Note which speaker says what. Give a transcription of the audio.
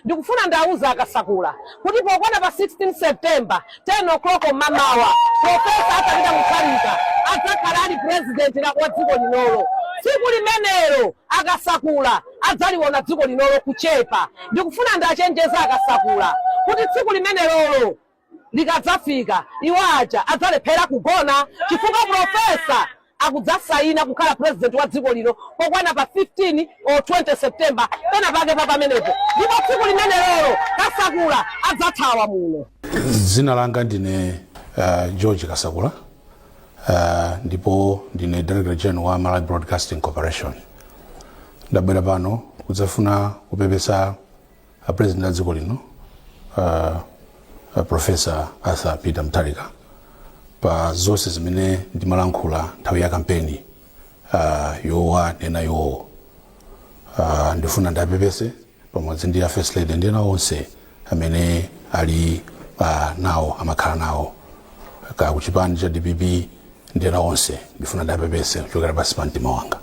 Speaker 1: Ndikufuna ndauza Akasakula kuti pokwana pa 16 September, 10 o'clock mamawa, Professor Arthur Peter Mutharika adzakhala ali president wa dziko linolo. Tsiku limenelo Akasakula adzaliona dziko linolo kuchepa. Ndikufuna ndachenjeza Akasakula kuti tsiku limenelolo likadzafika, iwo aja adzalephera kugona, chifukwa Professor akudzasayina kukhala president wa dziko lino pokwana pa 15 or 20 September, pena pake pa pamenepo, ndipo tsiku limenelolo Kasakula adzathawa muno.
Speaker 2: Dzina langa ndine George Kasakula, ndipo ndine Director General wa Malawi Broadcasting Corporation. Ndabwera pano kudzafuna kupepesa a president a dziko lino, Professor Arthur Peter Mutharika, pa zonse zimene ndimalankhula nthawi ya kampeni yowanena iwowo. Ndifuna ndapepese pamodzi ndi a First Lady ndi ena onse amene ali nawo, amakhala nawo ka kuchipani cha DPP ndi ena onse. Ndifuna ndapepese kuchokera pansi pa mtima wanga.